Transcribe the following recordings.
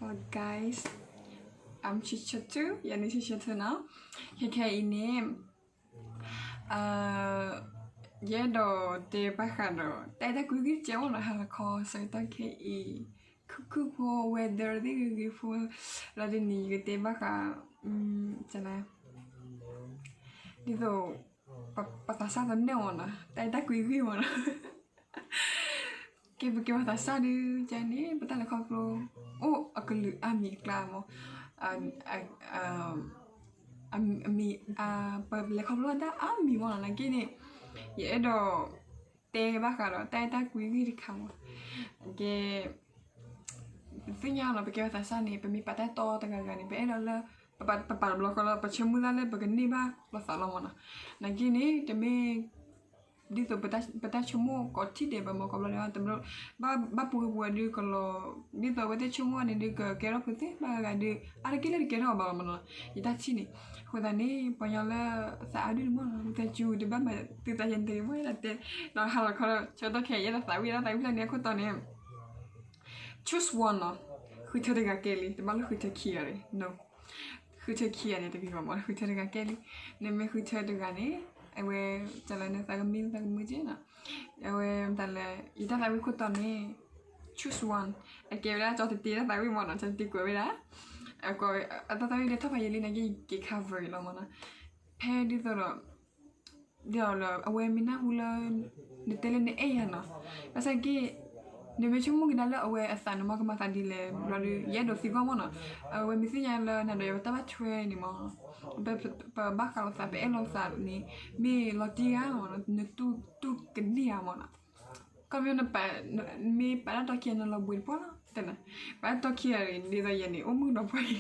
Hello guys, I'm Chichatu, ယၤန့ၣ် Chichatu နီၤ. ခဲခဲအံၤန့ၣ် ယအဲၣ်ဒိးတဲဘၣ်ဃးဒီး တၢ်အဲၣ်တၢ်ကွံဂံၢ်တကဲမ့ၢ်နီၤ, ဟါလီၤခီ ဆၢကတီၢ်ခဲအံၤ ခုၣ်ခုၣ်ဖိ weather သ့ၣ်ဂ့ၤဂ့ၤဖိ, လီၤဒ်န့ၣ် ယကတဲဘၣ်ဃး ဒ်သိး ပသးစၢ်သနၢၣ်မ့ၢ်နီၤ, တၢ်အဲၣ်တၢ်ကွံဂံၢ်မ့ၢ်နီၤ. ကဲ ပကဲပသးစၢ်ဒုး ကဲန့ၣ် ပတၢ်လဲၤခီဖျိ အိၣ်အကလုာ်အါမံၤအကျါမ့ၢ် အမံၤ ပလဲၤခီဖျိတၢ်အါမံၤမ့ၢ်နီၤ. နာ်က့န့ၣ် ယအဲၣ်ဒိး တဲဘၣ်ဃးဒီး တၢ်အဲၣ်တၢ်ကွံဂံၢ်တခါမ့ၢ် ကဲ ပသ့ၣ်ညါလီၤ ပကဲပသးစၢ်န့ၣ် ပမ့ၢ်ပာ်တၢ်အဲၣ်တီတဂၤဂၤန့ၣ် ပအဲၣ်ဒိးလၢ ပပာ်တဘျီဃီလီၤ ပဆိကမိၣ်တၢ်လၢပကန့ၢ်ဘၣ်လိာ်သးလီၤမ့ၢ်နီၤ. နာ်က့န့ၣ် တမ့ၢ် ဒ်သိးပတၢ်ဆိကမိၣ်ကိးထံၣ်ဒဲးဘၣ်မ့ၢ် ကိးဘျီဒဲး တဘျီ ဘၣ်ပူၤပူၤဒုးကလီၤ ဒ်သိးအဝဲသ့ၣ်ဆိကမိၣ်န့ၣ်ဒုး ကကဲထီၣ်ဖိသ့ၣ်ဘၣ်ဂၤဂၤဒုး အါတက့ၢ်လၢတကဲထီၣ်အီၤဘၣ်လီၤမ့ၢ်နီၤ. ယတၢ်ထံၣ်န့ၣ် အဃိသတးန့ၣ် ပှၤညီလၢသးအါဒုၣ်န့ၣ်မ့ၢ်နီၤ ဝံသးစူၤ တဘၣ်မၤသုသးယဲၢ်တဂ့ၤမ့ၢ် ယတၢ်တဲ ဒီးဟါလီၤခီဒီး ဆၢကတီၢ်ခဲအံၤ ယဲဒၣ်သးဝံၣ် ယဲဒၣ်သးဝံၣ်ဖျၢၣ်န့ၣ် အခိၣ်တီန့ၣ် choose one နီၤ, ဃုထၢတဂၤကဲလံ, တဘၣ်လၢဃုထၢခံဂၤတဂ့ၤ, ဃုထၢခံဂၤန့ၣ်တဂ့ၤဘၣ်မ့ၢ် ဃုထၢတဂၤကဲလံ. နမ့ၢ်ဃုထၢတဂၤန့ၣ် အဝဲ တၢ်လၢနသးကမံသးကမုာ်က့နီၤ, အဝဲတၢ်လၢ ယတၢ်သးဝံၣ်ခိၣ်တီန့ၣ် choose one အကဲဝဲဒၣ်ကၠီတတ့တၢ်သးဝံၣ်မ့ၢ်နီၤ, ကၠီတတ့ကွဲးဝဲဒၣ် အတၢ်သးဝံၣ်လၢထီၣ်ဖးယံာ်လံ နာ်က့ ယက့ၤ cover လီၤမ့ၢ်နီၤ. ဖဲဒ်သိးဒီး ဒီးလၢအဝဲမ့ၢ်နၢ်ဟူလၢ နတဲလၢနအဲၣ်ယၤနီၤ, ဘၣ်ဆၣ်က့ နမ့ၢ်ဆိကမိၣ်ကဒါလၢအဝဲအသးန့ၣ်မ့ၢ်ကမၤသးဒ်လဲၣ် ဘျီဒုး ယအဲၣ်ဒိးသံကွၢ်မ့ၢ်နီၤ. အဝဲမ့ၢ်သ့ၣ်ညါလၢနၤဒီးယၤပတၢ်ဘၣ်ထွဲန့ၣ်မ့ၢ် ပဘၣ်ဃးလိာ်သး ပအဲၣ်လိာ်သးန့ၣ် မ့ၢ်လီၤတံၢ်ဧါမ့ၢ်နီၤ, နတူၢ်ကန့ၢ်ဧါမ့ၢ်နီၤ. ခီဖျိ မ့ၢ်ပာ်တၢ်တီခံဂၤန့ၣ်လီၤဘှံးတပှၢ်လီၤ, တဲနၤ ပာ်တၢ်တီခံဂၤန့ၣ် ဒ်သိးယဲန့ၣ် အိၣ်မုာ်ဒီးပှၤ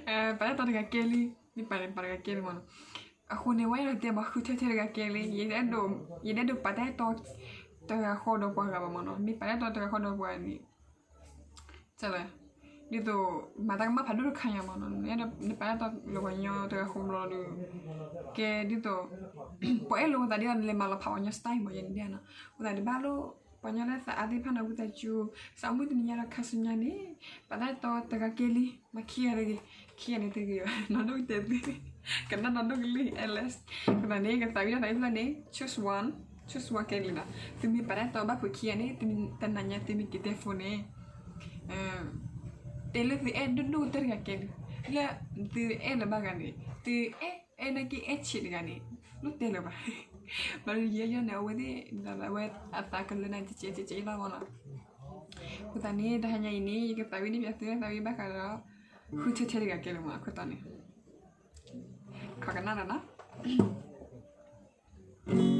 အံၤ ပာ်တၢ်တီတဂၤကဲလံ, မ့ၢ်ပာ်န့ၣ် ပာ်တဂၤကဲလံမ့ၢ်နီၤ. အဃိန့ၣ် ဝဲအဲၣ်ဒိးတဲမ့ၢ် ဃုထၢထဲတဂၤကဲလံ, ယအဲၣ်ဒိးပာ်တၢ်အဲၣ်တီ တဂၤဃီဒီးပှၤဂၤဘၣ်မ့ၢ်နီၤ. မ့ၢ်ပာ်တၢ်အဲၣ်တီတဂၤဃီဒီးပှၤန့ၣ် ဒ်သိး မၤတၢ်ကမၣ်ဖးဒိၣ်တခါညါမ့ၢ်နီၤ, နအဲၣ်ဒိးနပာ်တၢ်တီလၢပှၤကညီတဂၤဃီဘျီဒီး ကဲဒ်သိး ပှၤအဲၣ်လိာ်သးဒ်သိးနလဲၤမၤလီၤဖးပှၤကညီ style မ့ၢ် ယဲန့ၣ်ဒ်နီၤ. အဃိသတး တဘၣ်လိၣ် ပှၤကညီလၢသးအါသ့ၣ်တဖၣ်န့ၣ် ဝံသးစူၤ သးမုၢ်တနံၤညါဒီးခါဆူညါန့ၣ် ပာ်တၢ်တီတဂၤကဲလံ, မ့ၢ်ခံဂၤတဂ့ၤ, ခံဂၤန့ၣ်တဂ့ၤဘၣ်, နီၢ်ဒိၣ်ကတဲသု ကနၣ်နီၢ်ဒိၣ်ကလံ Alex. အဃိသတးန့ၣ် ကသးဝံၣ်တၢ်သးဝံၣ်ဖျၢၣ်န့ၣ် choose one, choose one ကဲလံနီၤ. သုမ့ၢ်ပာ်တၢ်တီဘၣ်ဖုးခံဂၤန့ၣ် တနၤညါသုမ့ၢ်က့ၤတဲ phone န့ၣ် တဲလၢသုအဲၣ်ဒိၣ်ဒိၣ်ကတၢၢ်တဂၤကဲလံ, လၢသုအဲၣ်လၢၤဘၣ်ဂၤန့ၣ် သုအဲၣ် အဲၣ်နာ်က့ အဲၣ်ဆံးတဂၤန့ၣ် လိၣ်တဲလၢၤဘၣ်. ဘျီယဲယဲန့ၣ် အဝဲသ့ၣ် အဝဲအသးကလၢနၤ တကဲးတကဲးလီၤမ့ၢ်နီၤ. အဃိသတးန့ၣ် တဟါညါအံၤန့ၣ် ယကသးဝံၣ်န့ၢ်ပှၤသုသးဝံၣ်ဘၣ်ဃးဒီး ဃုထၢထဲတဂၤကဲလံမ့ၢ်နီၤ အခိၣ်တီန့ၣ် ခီကနၣ်ဒီးနီၤ.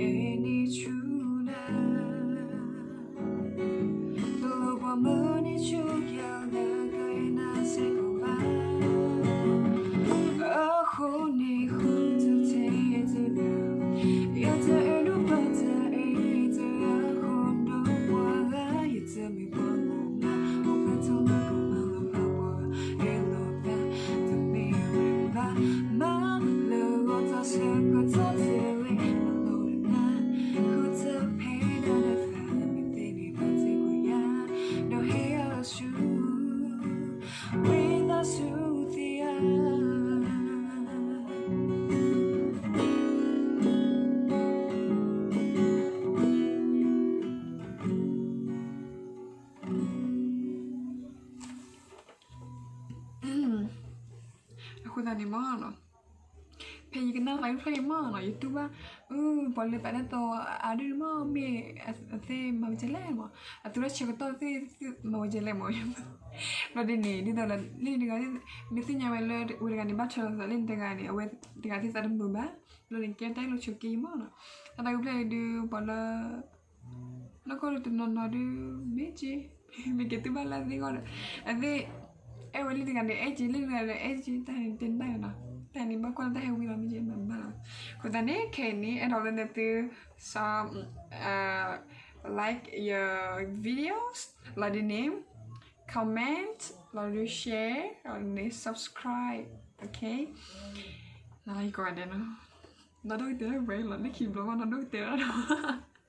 န့ၢ်ဆူၣ်နၤ, တလိၣ်ပှၤမၢန့ၢ်ဆူၣ်ယၤလၢကယနၤစ့ၢ်ကီးဘၣ်. အဃိန့ၣ်ဃုထၢထဲယတၢ်, ယတအဲၣ်ဒိးဘၣ်တၢ်အံၤတဂၤဃီဒီးပှၤဂၤ, ယတမ့ၢ်ပှၤမူမး, အိၣ်ဖျဲၣ်ထီၣ်မၤကမၤလီၤဖးပှၤ, အဲၣ်လီၤသး, တမ့ၢ်ဝဲဘၣ်, မၤလၢဂီၤတၢ်ဆၢကတီၢ်တရံး, မၤလီၤနၤ, ဃုထၢဖဲဒၣ်နသး, မ့ၢ်သ့န့ၣ်ဘၣ်သ့ကွံာ်ယၤ, ဒီးဟ့ၣ်ယၤဆူ ဝံသးစူၤသ့ဧါ. အဃိသတးန့ၣ်မ့ၢ်နီၤ, ဖဲယကနၣ်သးကဖျၢၣ်အံၤမ့ၢ်နီၤ, ယတူၢ်ဘၣ်, ပှၤလၢပာ်တၢ်တီအါဒုန့ၣ်မ့ၢ်, မ့ၢ်အသ့ၣ်မၤဝဲဒ်လဲၣ်မ့ၢ်, အသူတၢ်ဆၢကတီၢ်သ့ၣ်မၤဝဲဒ်လဲၣ်မ့ၢ်. ဘျီဒ်န့ၣ် ဒ်သိးလၢလံာ်တဂၤ, မ့ၢ်သ့ၣ်ညါဝဲလၢဝဲတဂၤန့ၣ် ဘၣ်ထွဲလိာ်သးလံာ်တဂၤန့ၣ်, အဝဲတဂၤသ့ၣ်သးတမုာ်ဘၣ်, ဘျီန့ၣ် ကဲတၢ်အ့ၣ်လိာ်ဆိးက့အံၤမ့ၢ်နီၤ. တၢ်သးကဖျၢၣ်အံၤဒုး ပှၤလၢ နီၢ်ကီၢ်ဒုးတနီၤနီၤဒုး မ့ၢ်က့, မ့ၢ်က့ၤတူၢ်ဘၣ်လၢအသ့ၣ်ဂီၢ်ဒီး, အသ့ၣ်အဲၣ်ဝဲလံာ်တဂၤဒီးအဲၣ်က့, လံာ်တဂၤဒီးအဲၣ်က့, တၢ်န့ၣ်တနၢ်နီၤ, တၢ်န့ၣ်ဘၣ်ကွၢ်လၢတၢ်ဟဲဝံၤလီၤ မ့ၢ်က့ မၤဘၣ်လီၤ. အဃိသတးန့ၣ် ခဲအံၤန့ၣ် အဲၣ်ဒိးလၢနသု some, like your videos လီၤဒ်န့ၣ်, comment လီၤဒ် share လီၤဒ်န့ၣ် subscribe, okay. နယကိးဂၤဒဲးနီၤ, နီၢ်ဒိၣ်ကတဲာ်လၢဝဲလီၤ, လၢခံဘျီဘၣ်နီၢ်ဒိၣ်ကတဲာ်လီၤနီၤ.